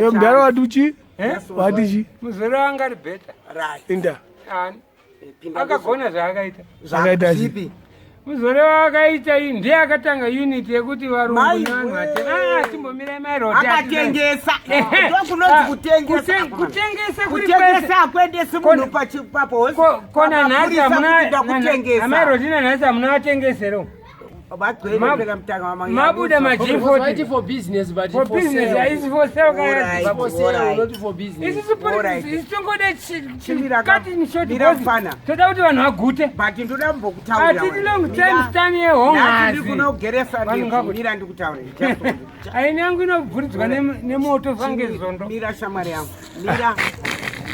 Mudhara wati uchi? Wati chi? Muzoro wanga ari better. Inda. Ani? Akagona zvaakaita. Zvakaita chipi? Muzoro wakaita iyi ndiye akatanga unit yekuti varungu nevanhu vatema. Ah, timbomirai mai Roti. Akatengesa. Ndokunonzi kutengesa. Kutengesa kuri kutengesa hakuendesi munhu pachipapo. Kona nhasi hamuna kutengesa. Amai Roti nanhasi hamuna vatengesero. Mabuda maG40 for business but for business haisi for sale kana for sale not for business. Isusu politics tongoda cut in short because toda kuti vanhu vagute. But ndoda kumbokutaurira. Hatidi long time stand yehongazi. Ndiri kunogeresa ndimira ndikutaurira. Aini yangu inobvuridzwa nemoto vange zondo. Mira shamwari yangu. Mira.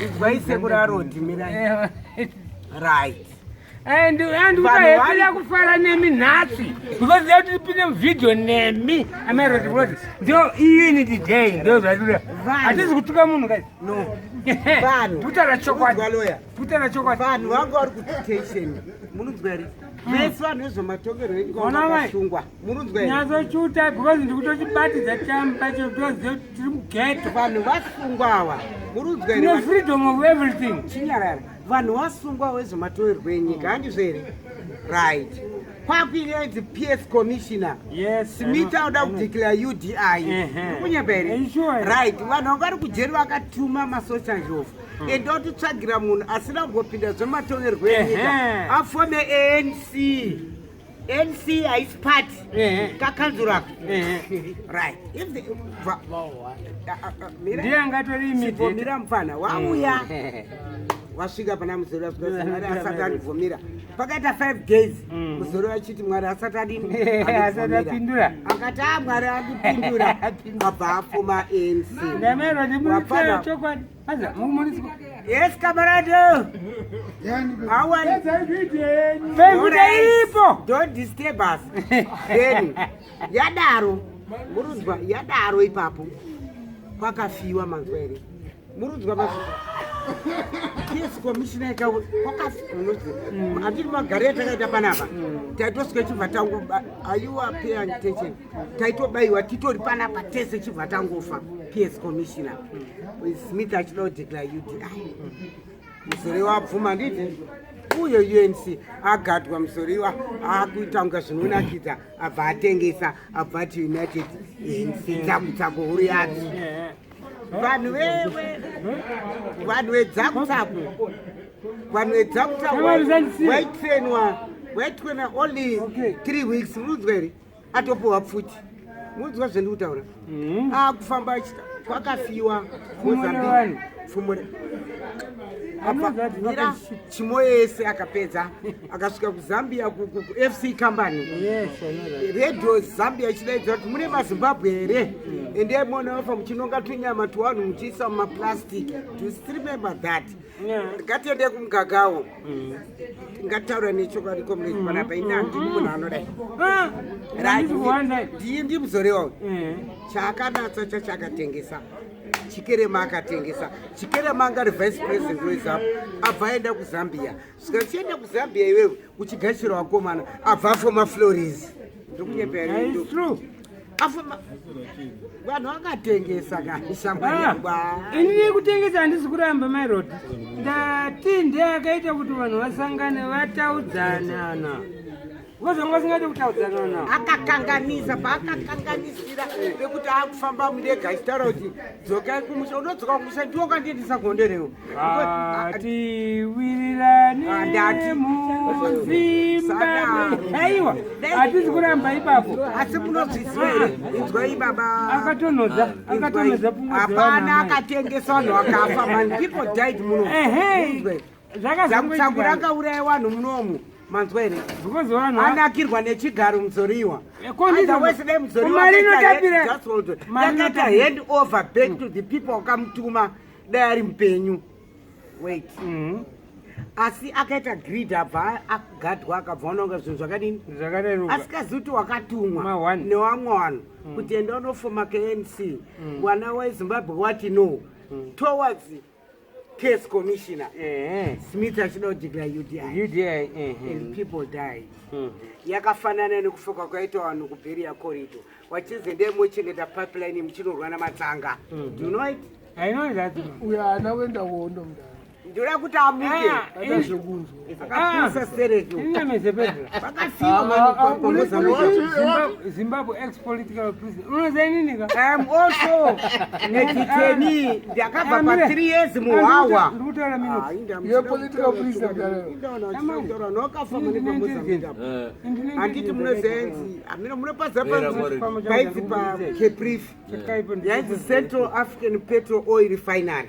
Izwai sekuru arodi mira. Right. And and ndikuda kufara nemi nhasi because ndida kuti tipinde muvhidhiyo nemi amai roti roti ndio unity day ndio zvatira hatisi kutuka munhu guys no vanhu tikutaura chokwadi tikutaura chokwadi vanhu vanga vari kudetention munonzwa here vese vanhu vezvematongerwo enyika vakasungwa munonzwa here nyatsochuta because ndikutochibatidza chamba cho toziva kuti tiri mugeto vanhu vasungwa ava munonzwa here no freedom of everything chinyarara Vanhu vasungwa wezvematorerwo enyika handizvo here? Right. Kwakuinzi PS commissioner. Yes. Smith anoda kudeclare UDI. Kunyepa here? Right. Vanhu vanga vari kujeri vakatuma masocha njovu. Enda utitsvagira munhu asina kumbopinda zvematongerwo enyika. Afome ANC. NC haisi party kakanzuru aka right if the ndiye angatori mira mupfana wauya wasvika pana muzoro asvika mwari asati andibvumira pakaita 5 days muzoro achiti mwari asati adini asati apindura akati a mwari andipindura abva apfuma ANC ndamero ndimunotaura chokwadi Yes, camarade. How are you? Iripo. Don't disturb us. Then, yadaro, murunzwa, yadaro ipapo. Kwakafiwa manzwa here? Murunzwa mazvita. Yes, commissioner ikawo kwakafiwa. Handiti magari atakaita panapa. Taitosvika chibva tangu are you paying attention? Taitobaiwa titori panapa tese chibva tangofa. PS commissioner. Smith achida kudeclare UDI. Muzorewa abvuma nditi uyo UNC agadwa Muzorewa akuita kunga zvinonakidza abva atengesa abva ati United ANC dzakutsaku huru yadzo. Vanhu vewe vanhu vedzakutsaku vanhu vedzakutsaku vaitrainwa vaitrainwa only 3 weeks unonzwa here? Atopiwa pfuti munzwa zvendiri kutaura akufamba achita kwakafiwa Mozambique pfumure mira chimoyo yese akapedza akasvika kuZambia kuFC company radio Zambia ichidaidza kuti mune maZimbabwe here endei muone vafa muchinonga tunyama tuwanhu muchiisa mumaplastic do still remember that ngatiende kumugagawo ngataura nechokwadi comrade panapa ini handini munhu anodai ndiye ndimuzorewa uyu chaakanatsa chachakatengesa chikerema akatengesa chikerema anga ari vice president weZAPU abva aenda kuZambia svika chienda kuZambia iwewe uchigashira vakomana abva afoma Flores ndokunyepera afoma vanhu vakatengesa kashamwari Ini kutengesa handisi kuramba mairoti ndati ndiye akaita kuti vanhu vasangane vataudzanana because vanga vasingade kutaudzanana akakanganisa paakakanganisira pekuti akufamba mundege achitaura kuti dzokai kumusha unodzoka kumusha ndiwo kandiendesa kuhonderewo Atiwirirane Ndati. muZimbabwe. Aiwa, hatisi kuramba ipapo. Asi munozviziva here? Inzwai baba. Akatonhodza, akatonhodza pfungwa dzevanhu Hapana amai. akatengesa vanhu vakafa man. People died muno. Ehe. Zvakazongoitika. Rakauraya vanhu munomu. Manzwa here? Because vanhu anakirwa nechigaro Mudzoriwa. Otherwise dai Mudzoriwa Mari akaita inotapira. just hold on. Mari Yakaita inotapira. hand over back to the people wakamutuma dai ari mupenyu. Wait. Asi akaita greed abva agadwa akabva ononga zvinhu zvakadini? Zvakareruka. Asikazivi kuti wakatumwa Ma one. nevamwe vanhu kuti enda unofoma KNC. Wana weZimbabwe wati no. Towards Case commissioner Smith achida kudeclare UDI. UDI. And people died. Yakafanana nekufoka kwaita vanhu kuBeria Corridor, wachinzi ndee mochengeta pipeline muchinorwa namatsanga. Do you know it? I know that. Uyo haana kuenda kuhondo, mudhara. Ndoda kuti amuke. Ah, Ada zvekunzwa. Akapusa stereki. Inamezepedra. Vakafiwa. Ah, ah, Zimbabwe ex political prisoner. Unoziva inini ka? I am also a detainee. Ndakabva pa 3 years muhwawa. Ndikutaura mino. You're political prisoner, mudhara. Wakafa mane paMozambique apo. Handiti munozenzi amina munopaziva painzi paCaprifi, yainzi Central African Petrol Oil Refinery,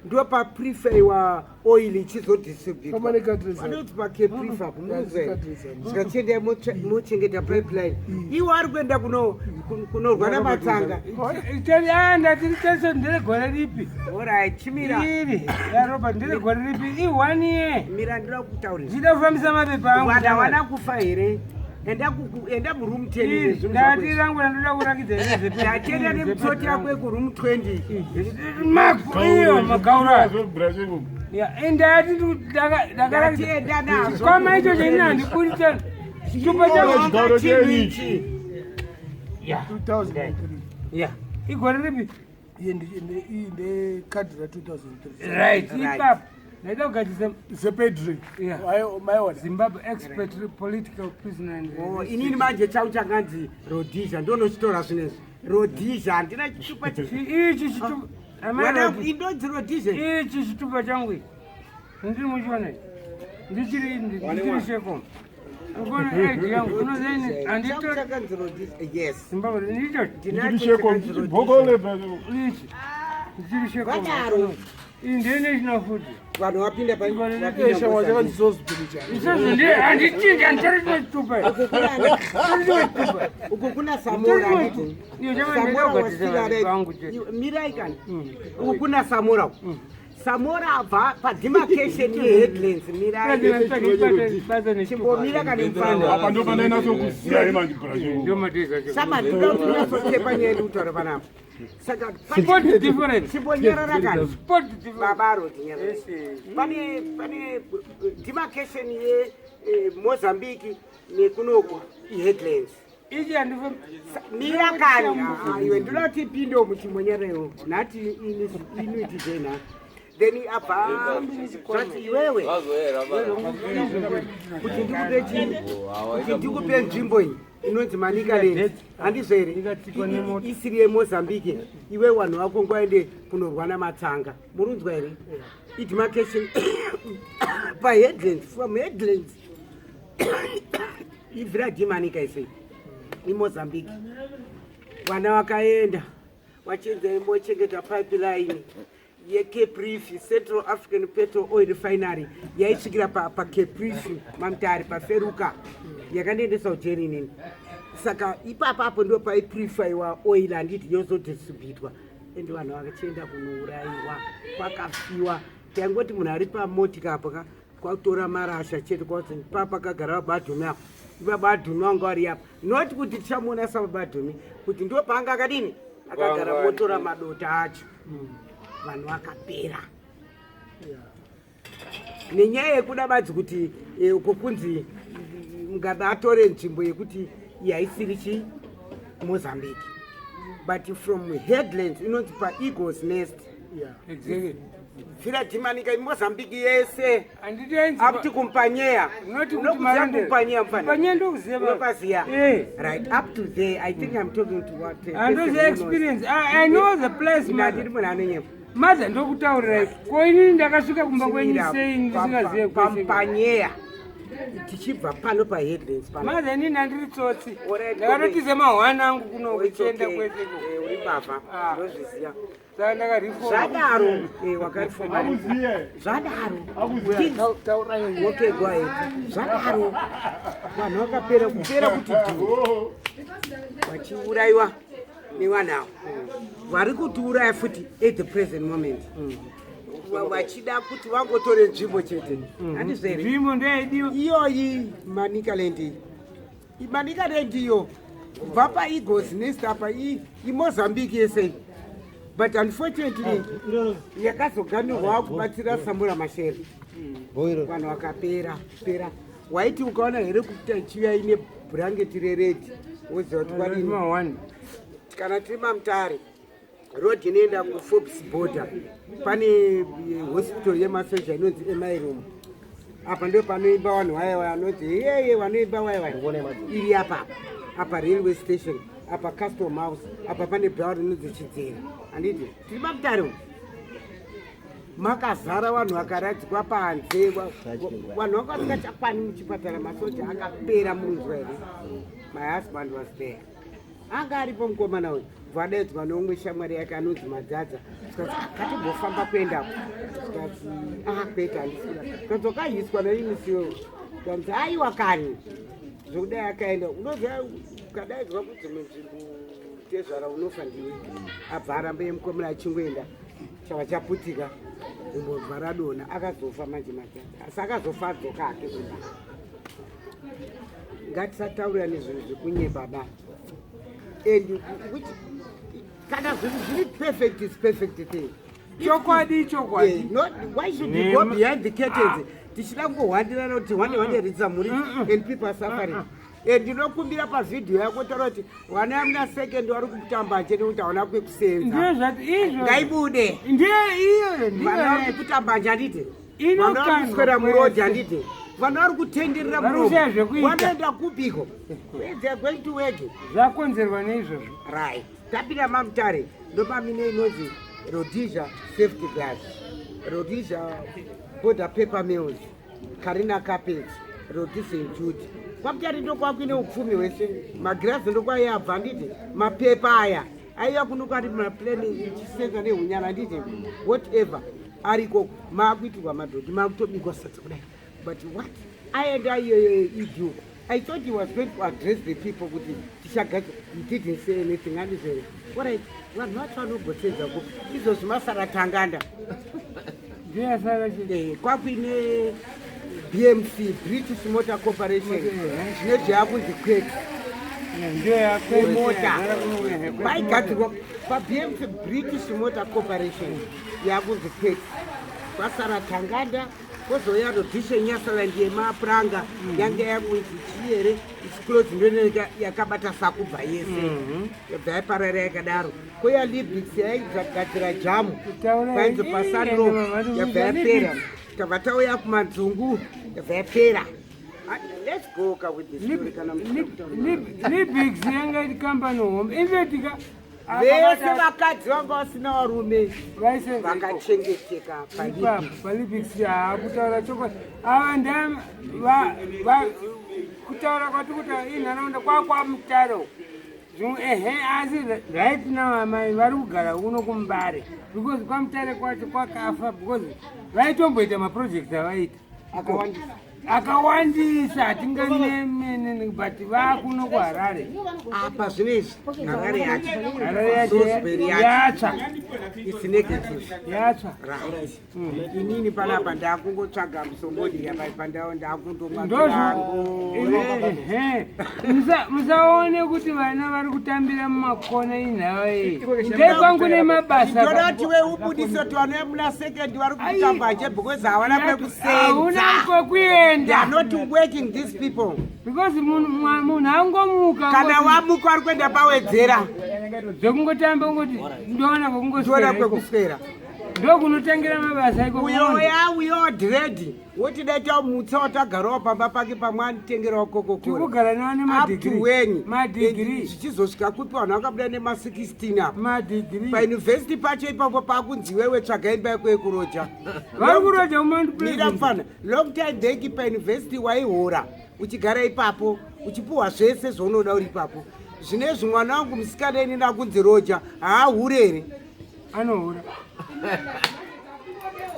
ndo paprefeiwa oil ichizodistributwa. Pamanikadresa. Panoti paCaprifi apo, munoziva. Kadresa. Zvikachenda mochengeta pipeline, iwo ari kuenda kunorwa namatsanga. Ndatiri tension, ndere gore ripi? Alright, chimira. Iri yaRobert ndere gore ripi? I1 year. Mira, ndinoda kutaurira. Ndichida kufambisa mapepa angu. Vana vana kufa here? Enda enda muroom 10. Iri, Zvinhu ndati zvako. rangu randoda kurakidza. Ndatenda nemutsoti yako yekuroom 20. Iyo magaura ndati ndakarakidza. Ndatenda nazvo. Chikwama icho chenini handibudisa chitupa changu. Chonga chinhu ichi. 2003. Ya, igore ripi? Iye iyi ndekadhi ra2003. Right. Right. Ipapo ndaida kugadzisa. Zepedri. Yeah. Maiona. Zimbabwe ex political prisoner and Oh, inini manje changu chakanzi Rhodesia, ndonochitora zvinezvi. Rhodesia, handina chitupa. Ichi chitupa. Wana- indonzi Rhodesia. Ichi chitupa changu ichi ndiri muchiona ichi, ndichiri shekom ukona ID yangu unozaini. Changu Handito chakanzi Rhodesia, yes. Zimbabwe ndicho. Ndinacho chakanzi Rhodesia. Ichi ndichiri shekom. Vadaro. Iyi ndiye national food. Vanhu vapinda Esha wachakanzi Salisbury chai. Isozvo ndiye handichinji, handitori chimwe chitupa ichi. Uku uku kuna Samora, handiti? Iyo chama Samora ndaida kugadzisa was still alive. vangu chete. Mirai kani. Uku kuna Samora uku. Samora abva pademarcation yeHeadlands. Mirai, chimbomira kani mufana. Apa ndo pandainatsokuziya manje, Brazil. Sama, ndinoda kuti unyatsotepa nyaya yedu kutaura panapa. Saka Spot difference. chimbonyarara kani. Spot difference. Baba roti, pane demarcation yeMozambique nekunoku iHeadlands. Ichi handifa. Mira kani. Ah, iwe, ndinoda kuti ipinde umu, chimbonyarewo nhati inuitije nhati, then abva zvati iwewe kuti ndikupe chii, kuti ndikupe nzvimbo iyi inonzi Manicaland, handizvo here? Ikatsikwa nemoto. Isiri yeMozambique. Iwe vanhu vako ngaende kunorwa namatsanga, murunzwa here? Idemarcation paHeadlands, from Headlands ibvira Dimanica isei iMozambique. Vana vakaenda vachinzi mochengeta pipeline yeCaprifi, Central African Petrol Oil Refinery, yaisvikira paCaprifi, mamutare paFeruka, yakandiendesa kujeri inini. Saka ipapapo ndo paipurifaiwa oil, handiti, yozodistributwa. Ende vanhu vakachienda kunourayiwa, kwakafiwa. Taingoti munhu ari pamotika apo ka kwakutora marasha chete, kwakuti papa kagara vabadhumi apo, ivabadhumi vanga vari apa, not kuti tichamuona sababadhumi, kuti ndo paanga akadini akagara, motora madota acho. Vanhu vakapera nenyaya yekuda badzi kuti uko kunzi Mugabe atore nzvimbo yekuti yaisiri chi Mozambique, but from Headlands inonzi paEagles Nest. Exactly. Bvira Dimanica iMozambique yese. Handiti ainzi Up to Kumpanyeya. Not kuti Unokuziva Marondera. Kumpanyeya, mfana? Kumpanyeya ndokuziva. Unopaziya? Eh. Right up to there. I think I'm talking to what Handoziva experience. I know the place. Ndiri Mother. munhu anonyepa. Mother, ndokutaurirai ko inini ndakasvika kumba kwenyu sei ndisingazive kwese? Pampanyeya, tichibva pano paHeadlands pano. Mother, inini handiri tsotsi. Alright, Ndakatotiza mahwana angu kuno Oh, it's kuchienda okay. kwese. Uri mbavha. Ah. Ndozviziya. Saka ndakareforma. Zvadaro, wakarefoma. Akuziye. Zvadaro. Akuziye. Okay, go ahead. Zvadaro, vanhu vakapera kupera kuti dhu, vachiurayiwa nevanhu ava vari kutiuraya futi at the present moment. Vachida kuti vangotore nzvimbo chete, handizvo here? Nzvimbo ndoyaidiwa. Iyoyi Manicaland iyi, Manicaland iyo, kubva paEagles Nest apa, iMozambique yese. But unfortunately yakazoganirwa kubatsira Samura Mashere, vanhu vakapera pera. Waiti ukaona here kuita ichiuya ine bhurangeti rered, woziva kuti kwadini. One. Kana tiri maMutare, road inoenda kuForbes Border, pane hospital yemasoja inonzi Emirom. Apa ndo panoimba vanhu vaya vanonzi yeye, vanoimba vaya vaya, iri apa apa railway station, apa custom house, apa pane bhawa rinonzi Chidzera. Handiti tiri maMutare umu? Makazara vanhu vakaradzikwa panze, vanhu vanga vasingachakwani muchipatara, masoja akapera. Munzwa here? My husband was there, anga aripo mukomana uyu. Bva neumwe shamwari yake anonzi Madzadza, tikati, "Katimbofamba kuendako." Tikati, "Ah, kwete, handisida." Tikati, "Wakahiswa nainisiwo." Tikanzi, "Aiwa kani." Zvokudai akaenda, unoziva ukadaidzwa kudzimwe nzvimbo, tezvara unofa ndiwe. Abva aramba yemukomana achingoenda, chava chaputika, gumbo bva radonha, akazofa manje Madzadza. Asi akazofa adzoka hake kumba. Ngatisataurira nezvinhu zvekunyeba ba. And which kana zvinhu zviri perfect is perfect thing. Chokwadi, chokwadi. Not, why should you go behind the curtains tichida kungohwandirana kuti hwande hwande ridza mhuri, and people are suffering? And ndinokumbira pavhidhiyo yako, taura kuti vana muna second vari kutamba chete kuti hauna kwekusenza. Ndiyo zvati izvo. Ngaibude. Ndiyo iyo. Vana vari Ndiyo. kutamba nje, handiti? Inokandwa Vana vari kuswera murodhi, kwese. handiti? Vana vari kutenderera. Vari kushaya zvekuita. Vanoenda kupiko? They are going to work. Zvakonzerwa neizvozvo. Right, tapinda maMutare, ndopamine inonzi Rhodesia Safety Glass, Rhodesia Border Paper Mills, Karina Carpets, Rhodesian Jute. KwaMutare ndokwakuine upfumi hwese, magirazi ndokwayabva, handiti? Mapepa aya aiya kuno kwati maplane ichisenza nehunyana, handiti? Whatever ariko maakuitirwa madhodhi, maakutobikwa sadza kudai. But what aenda iyoyo iduko, I thought he was going to address the people kuti tichagadzira. He didn't say anything, andizvere? Alright, vanhu vacho vanogotsedza kupi izvozvi? Masara Tanganda. Ndiyo yasara chete. Kwakuine BMC, British Motor Corporation, zvine zvayakunzi Quakes. Ndiyo Mota paigadzirwa paBMC, British Motor Corporation, yakunzi Quakes. Kwasara Tanganda, kwozouya Rhodesia Nyasaland yemapuranga, yange yakunzi chiyere isclose, ndoinenge yakabata sakubva yese, yabva yaparara yakadaro. Kouya Libix yaigadzira jamu, painzi pasanro, yabva yapera. Tabva tauya kumanzungu, yabva yapera. Ah, let's go ka with the story kana muchida kutaura. Libix yanga iri kambani hombe invetika. Vese vakadzi vanga vasina varume vakachengeteka paLibix. PaLibix. Kutaura chokwadi, ava nda kutaura kwati kutaura inharaunda kwakwaMutare zvimwe, ehe. Asi right now amai vari kugara kuno kuMbare, because kwaMutare kwacho kwakafa, because vaitomboita maprojects avaita akawandisa. Akawandisa, hatinganemene, but vakuno kuHarare. Apa zvinezvi Harare yacho, Harare yacho Salisbury yacho yatsva. It's negative. Yatsva. Right, inini panapa ndakungotsvaga musombodi apa pandao ndakundomwa. Ndozvo. Ehe. Musaone kuti vana vari kutambira mumakona, inhava iyi ndekwangu nemabasa. Ndoda kuti we ubudise kuti vana muna second vari kutamba nje because havana Hauna kwekusenza. kwekuenda. They are not working, these people. Because munhu angomuka Kana wamuka vari kuenda pawedzera. Zvekungotamba, kungoti ndoona Ndiona kwekungoswera, kwekuswera. ndokunotangira mabasa iko. Uyo ya uyo dread woti dai tamutsa watagarawo pamba pake, pamwe anitengerawo Coca-Cola. Tikugara nevane Up to when? madigiri. Zvichizosvika kupi? Vanhu vakabuda nema16 apa. Madigiri. Payunivhesiti pacho ipapo pakunzi iwewe tsvaga imba yako yekuroja. Vari kuroja kuMount Mira. Pleasant. Mufana, long time back payunivhesiti waihora uchigara ipapo, uchipuhwa zvese zvaunoda uri ipapo. Zvinezvi mwana wangu musikana ini ndakunzi roja, haahure here? Anohura.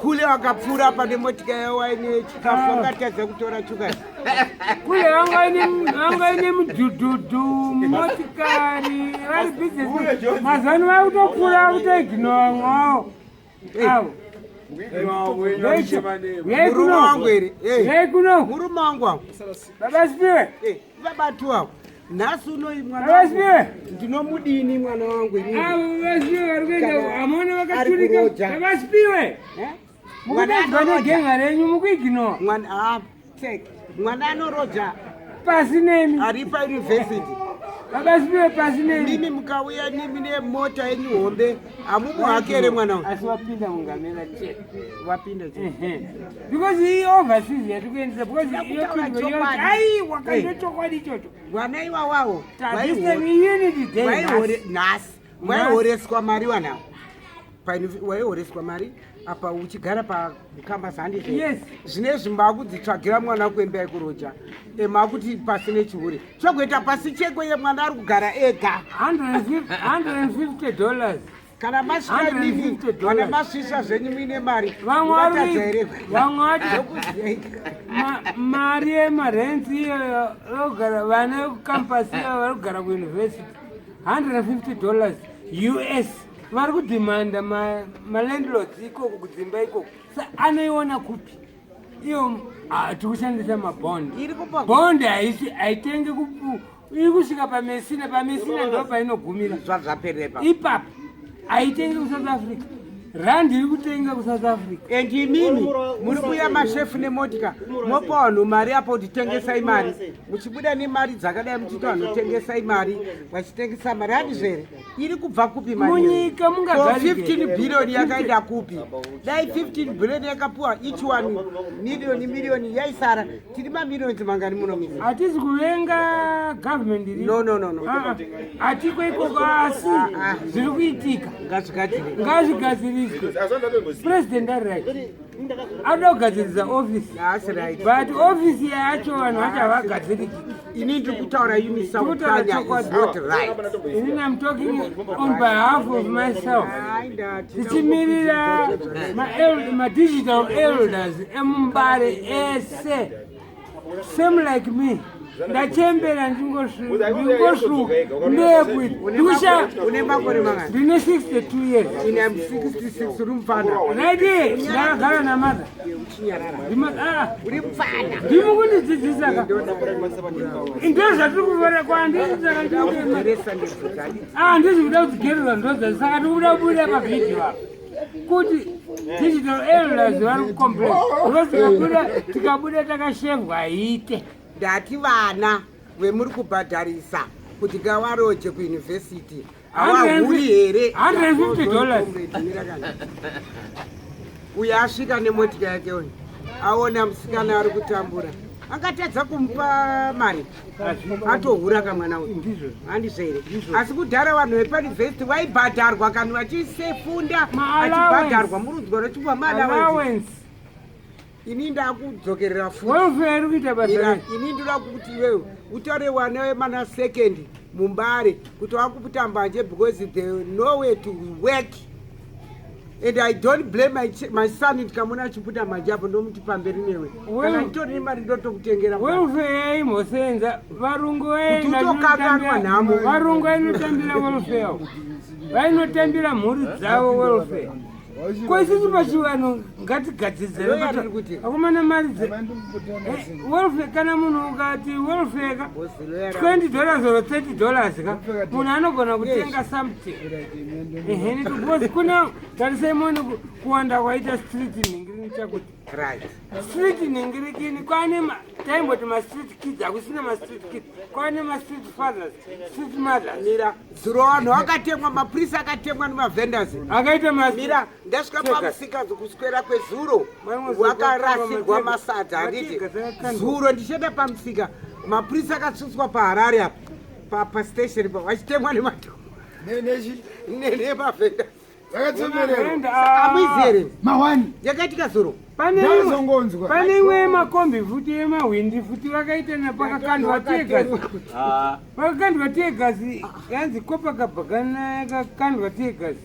Kule wakapfuura pane motika yavo aine chikafu, wakatadza kutora chuka. Kule vanga ine mudhudhudhu, motikari, vari business. Mazano vakutokura, vakutoignora mwawo avo. Murume wangu here? Eh, Yei kuno. Murume wangu wangu. Baba Sipiwe. Eh, vabatu nhasi unoi mwana Baba wangu Sipiwe. ndinomudini mwana wangu inini? Avo vasipiwe vari kuenda. ari Mukuturika kuroja. Vasipiwe. Eh? Mwana Mukudaidzwa anoroja. negenga renyu mukuiginowa. Mwana ah, take. Mwana anoroja Pasi nemi. ari pauniversity. Baba Sipiwe pasi nemi. Mimi mukauya nimi nemota yenyu hombe hamumuhaki here mwana uyu? Asi wapinda mungamela chete. Wapinda chete. Ehe. Because iyi overseas yatikuendesa because Kutaura iyo chokwadi. aiwa kanjo chokwadi ichocho. Vana iwawawo Tadistem unity day. waihore nhasi. nhasi waihoreswa mari wanawo waihoreswa mari apa uchigara pakambasi handizvo Yes. zvinezvi makudzitsvagira mwana kuemba yekuroja makuti pasi nechihure chogoita pasi chekwe mwana ari kugara ega $150. Kana masvika mimi $150. kana masvisa zvenyu muine mari Vamwe vari ungatadza here vamwe vati Ndokuziya. Mari yemarents iyoyo yogara vana vekucampus iyoyo vari kugara kuuniversity $150 US vari kudhimanda malandlords ikoko kudzimba ikoko. Sa anoiona kupi iyo? Ah, tikushandisa mabond. Iri kupa Bond haisi haitengi iri kusvika paMesina. PaMesina ndo painogumira. Zvazvaperera Ipapo haitengi kuSouth Africa. Rand iri kutenga kuSouth Africa. And imimi muri kuuya mashefu nemotika mopa vanhu mari apo kuti tengesai mari, muchibuda nemari dzakadai muchiti vanhu tengesai mari, vachitengesa mari handizvo here? Iri kubva kupi mari iyoyo? Munyika Ko mungagarike. 15 billion yakaenda kupi? Dai 15 billion yakapuwa each one million million yaisara. Tiri mamillions mangani muno misi? Hatisi kuvenga government iri. No, no, no, no. Ah, ah. Hatiko ikoko asi Ah, ah. zviri kuitika Ngazvigadzire. ngazvigadziriswe. President ari right, anoda kugadzirisa office. Haasi right. But ofisi yacho vanhu vacho havagadziriki. Ini ndiri kutaura Ndikutaura unisaupanya is chokwadi. not right. Inini am talking on behalf of myself. Ai, ndati. Tichimirira madigital elders emuMbare ese, same like me, ndachembera, ndingosvuka ndeyekuita ndikusha. Une makore mangani? Ndine 62 years. Ini am 66, uri mufana. Right, ndakagara namadha. Uchinyarara. Uri mufana. Ndimukundidzidzisa ka, ndo zvatiri kuvara kwandiri saka ndikuema. Geresa ndebvu dzadi. Handizi kuda kudzigererwa ndodza, saka tikuda kubuda pavhidhiyo apa kuti digital elders vari kucomplain because tikabuda takashevwa haite. Ndati vana vemuri kubhadharisa kuti ngavaroje kuuniversity havahuri here? $150. Uyo asvika nemotika yake uyu aona musikana ari kutambura angatadza kumupa mari? Atohura kamwana uyu. Ndizvo. Handizvo here? Asi kudhara vanhu vepauniversity vaibhadharwa kana vachisefunda. Ma-allowance. Achibhadharwa murudzwa rochipuwa maallowance. Allowance. Ini ndakudzokerera futi. Welfare iri kuita basa Ira, rei? ini ndoda kuti iwewe utaure wana wemana second muMbare kuti wakuputa mbanje because they know where to work, and I don't blame my son. Ndikamona achiputa manje apo ndomuti pamberi newe. Kana nditori nemari ndotokutengera. Welfare yaimbosenza varungu. Kuti utokanganwa nhamo. Varungu vainotambira welfare, vainotambira mhuri dzavo welfare. Ko isusu pachivanhu ngatigadzidzire. Lawyer riri kuti? Akomana mari welfare, kana munhu ukati welfare ka $20 or $30 ka, munhu anogona kutenga something. Ehe, because kuna tarisai muone kuwanda kwaita street nhingirini chakuti Right. Street nhingirikini kwane taimboti mastreet kids, hakusina mastreet kids, kwane mastreet fathers, street mothers. Mira, zuro vanhu vakatemwa, mapurisa akatemwa nemavhendors. Akaita Mira, ndasvika pamusika kuswera kwezuro Mamwe wakarasirwa matega- masadza handiti? Matega dzakakandwa. Zuro ndichienda pamusika mapurisa akatsutswa paHarare apa pastation pa vachitemwa nematombo nemavhendors. Zvakatsemererwa. Amuizi here? Mawani. Yakaitika zuro. Pane imwe Ndazongonzwa. pane imwe yemakombi futi yemahwindi futi vakaita napakakandwa teargas, pakakandwa teargas yanzi Copacabana yakakandwa teargas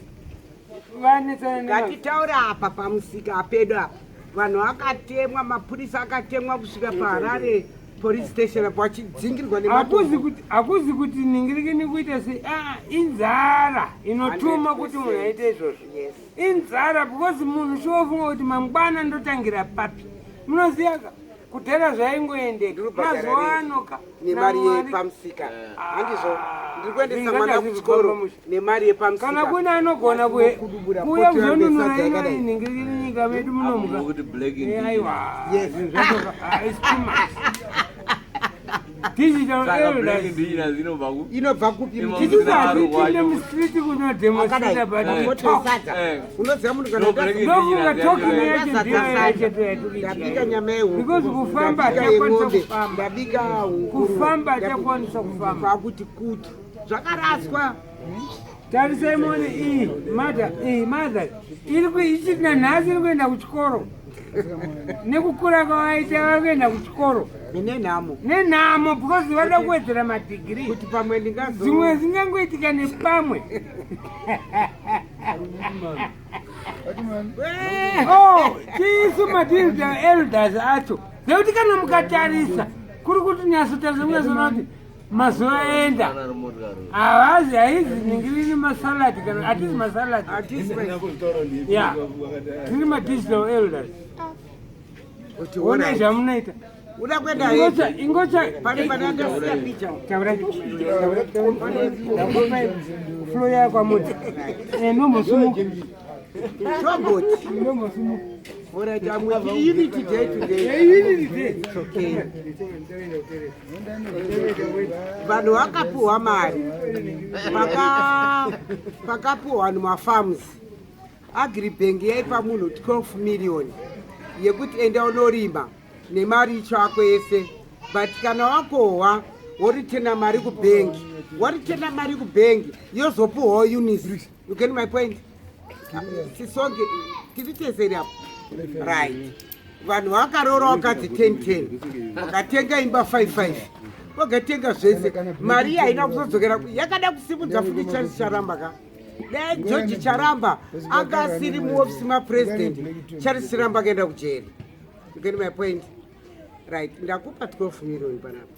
vanetsana. Ngatitaura apa pamusika pedu apa vanhu vakatemwa, mapurisa akatemwa kusvika paHarare police station apo vachidzingirwa Hakuzi nematombo. kuti hakuzi kuti ningirikini kuita sei. Aa, inzara inotuma kuti munhu aite izvozvo. Yes. Inzara because munhu chiofunga kuti mangwana ndotangira papi. Munoziva ka. Kudhara zvaingoendeka. Ndiri kubhadhara Mazuva rent. ano ka Nemari namwari- yepamusika. Ah, Handizvo, ndiri kuendesa zvinhu mwana zvakazi kuchikoro kufamba mushe. nemari yepamusika. Kana kune anogona Kudubura kuuya poto yangu kuzonunura yesadza ino yakadai. inhingiriri nyika medu munomuka. Kuti black Eh, aiwa. Yes. Zvinhu zvacho ah, it's too much. Digital Saka black elders. indigenous inobva ku Inobva kupi? Ima- Tisusu Muzvina hatipinde wacho. mustreet kunodemonstrata but Eh. we Poto talk. yesadza. Eh. Unoziva munhu kana No black Ndofunga indigenous talking yacho. yacho Sadza ndiyo sadza. yacho yatiri Ndabika nyama yehuku. Because kufamba Ndabika hatakwanisa yeng'ombe, kufamba. Ndabika huku. Kufamba hatakwanisa kufamba. Kwakuti kuti zvakaraswa. Tarisai muone iyi mother, iyi mother iri ichiti nanhasi iri kuenda kuchikoro nekukura kwavaita vari kuenda kuchikoro Nenhamo. Nenhamo, because vada kuwedzera madhigiri. Kuti pamwe ndingazo Zvimwe zvingangoitika nepamwe. Oh, tisu madigital elders acho, nekuti kana mukatarisa kuri kuti nyatsotarisa, munyazoona kuti mazuva enda havazi haizi ningirini masaladi, kana hatisi masaladi. Hatisi. Ya, tiri madigital elders. Kuti Ona alright. zvamunoita. Uda kuenda Ingocha, hepi? ingocha. Pane pane ndasiya picha. Taura, flo yakwamuri nombosumuka. Tobot. Nombosumuka. Alright, I'm with Unity Day today. Unity Day. It's okay. Vanhu vakapuhwa mari. Pakapuhwa vanhu mafarms. Agribank yaipa munhu 12 million yekuti enda unorima nemari icho ako ese, but kana wakohwa woritena mari kubhengi, waritena mari kubhengi yozopuhwawo unis. You get my point? Sisonke tiri teseri apo, right? Vanhu vakaroora vakadzi 10 10, vakatenga imba 5 5, vakatenga zvese. Mari iyi haina kuzodzokera, yakada kusimudza futi Charles Charamba ka. Dai George Charamba anga asiri muofisi mapresident, Charles Charamba akaenda kujeri. You get my point? Right, ndakupa 12 million panapa.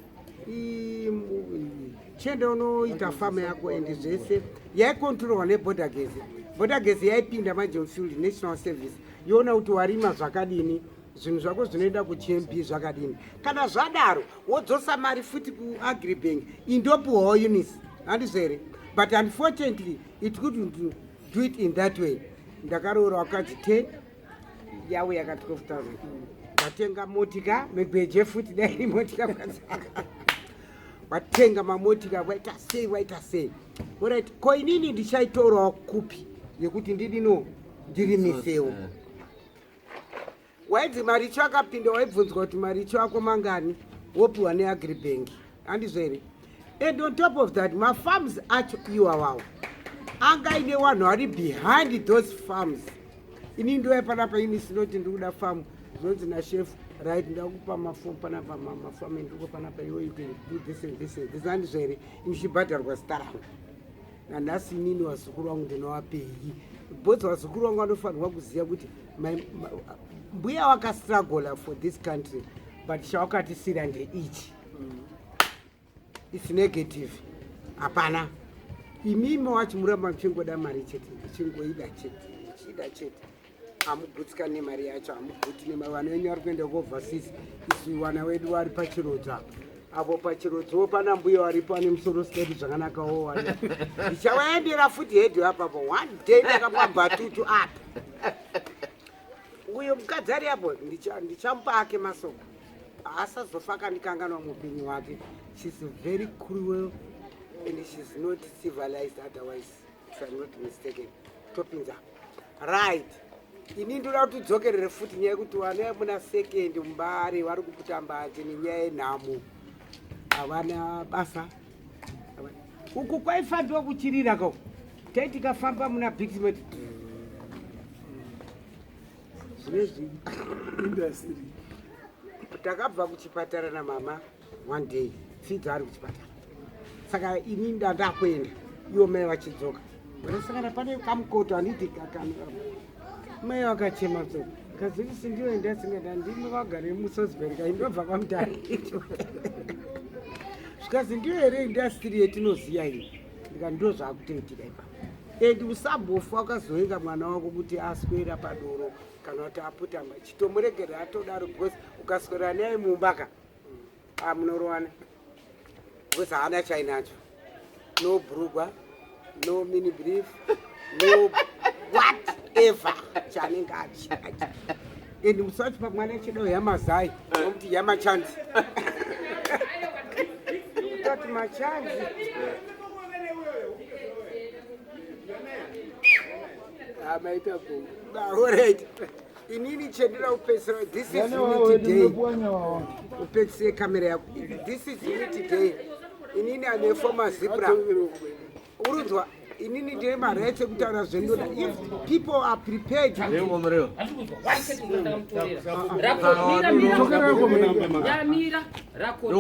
Chienda unoita famu yako and zvese. Yaikontrolwa neBorder Gezi. Border Gezi yaipinda manje mufield, national service, yoona kuti warima zvakadini, zvinhu zvako zvinoenda kuGMB zvakadini. Kana zvadaro wodzosa mari futi kuAgribank, indopuhwawo unis. Handizvo here? But unfortunately it couldn't do it in that way. Ndakaroora wakadzi 10, yauya ka 12,000, ndatenga motika megweje futi. Dai motika watenga mamotika, waita sei, waita sei. Alright, ko inini ndichaitorawo kupi yekuti ndidino ndirimisewo? Waidzi maricho akapinda, waibvunzwa kuti maricho ako mangani, wopiwa neAgribank. Handizvo here? And on top of that, mafarms acho iwawawo anga aine vanhu vari behind those farms. Ini ndouya panapa, ini sinoti ndiri kuda famu, zvinonzi nachef, right, ndakupa mafomu panapa, mafamu endiko panapa, iwe you can do this and this and this. Handizvo here? Ndichibhadharwa zita rangu. Nanhasi inini vazukuru vangu ndinovapei? Because vazukuru vangu vanofanirwa kuziva kuti mbuya wakastruggle for this country, but chawakatisira ndeichi. It's negative, hapana. Imimi wacho muramba muchingoda mari chete, muchingoida chete, muchiida chete, hamugutsikani nemari yacho, hamuguti nemari. Vana venyu vari kuenda kuoverseas, isu vana vedu vari pachirodzo apa. Apo pachirodzowo pana mbuya varipo ane musoro usikaiti zvakanakawo wani. Ndichavaendera futi hedhu apapo one day, ndakapa bhatutu apa. Uyo mukadzi ari apo ndichamupa ake masoko, haasazofa akandikanganwa muupenyu hwake. She's very cruel and she's not civilized otherwise, if I'm not mistaken. Topinza, right? Ini ndoda kuti udzokerere futi nyaya yekuti vana muna second muMbare vari kuputa mbanje nenyaya yenhamo, havana basa. Uku kwaifambiwa kuchirira ko, tai tikafamba muna Bigmet zvinezvi. Industry. Takabva kuchipatara namama one day, Fidza ari kuchipatara, saka ini ndandakuenda, iwo mai vachidzoka, vanasangana pane kamukoto. Handiti mai vakachema so, kazivisi ndiyo ndasingada, ndimi vagare muSalisbury, kaindobva kwaMutare. Zvikazi, ndiyo here industry yetinoziya iyi? Ndika, ndo zvaakutoitika ipapo. And usambofa wakazoenga mwana wako kuti aswera padoro kana kuti aputama, chitomuregerera atodaro, because ukaswera naye mumba ka, amunorowana, because haana chainacho, no brugwa, no mini brief, no whatever chaanenge achiachi. And musi wacho pamwana chido yamazai, nokuti yamachanzi, tati machanzi. Maita bho. Alright, inini chendira kupedzisira, this is Unity Day. Upedzise kamera yako. This is Unity Day. Inini ane former ZIPRA, urunzwa, inini ndine marights ekutaura zvendoda. If people are prepared Yamira rako.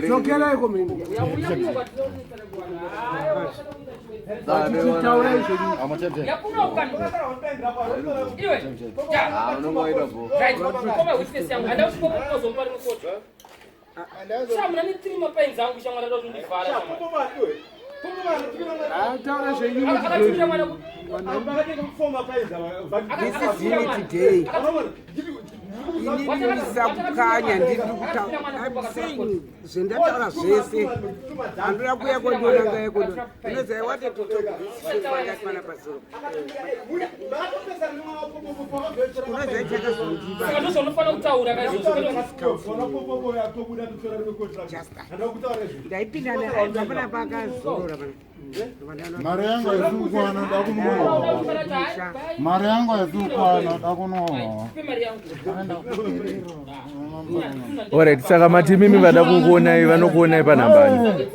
Dzokerai komene, taurai zvenyu. Yakunoka iwe. Right, koma witness yangu handa usikozomupa rimwe koto shamuna ni three mapains angu shamwana da kundivhara. Taura zvenyu. Akatumira mwana. This is Unity Day. Inini misakukanya, ndiri kutaura, I'm saying zvendataura zvese. Handina kuuya kondiona ngaya kondiona. Unozi, I wanted to talk this shit wakati mana pazuro. Unoziva chakazondiba? Saka ndozvaunofanira kutaura kaizvozvo. Just ndaipinda pana pakazorora pana. Mari yangu haisi kukwana, da kunohwa. Mari yangu haisi kukwana, da kunohwa. Mari yangu. Alright, saka mati mimi vada kukuonai vanokuonai panhambani?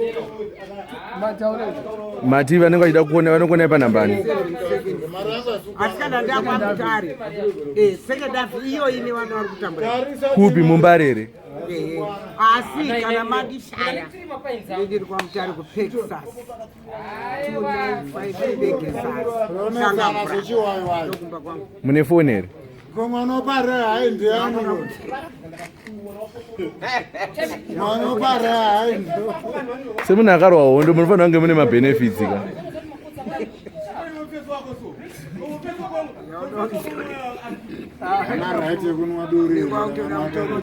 Mati vanenge vachida kukuonai vanokuonai panhambani? Asi kana ndakwamutare, second half iyo ine vana vari kutambura. Kupi, muMbarere? Ehe. Asi kana mandishaya, ndiri kwaMutare kuPexas 295 Pegasus. Ronetsana sechiwaiwai. Ndokumba kwangu. Mune foni here? Ko mwana opare hai ndiani? Mwana opare hai. Semunhu akarwa hondo munofanira kunge mune mabenefits ka. Ana right yekunwa duri. Kwakutoda mutoro.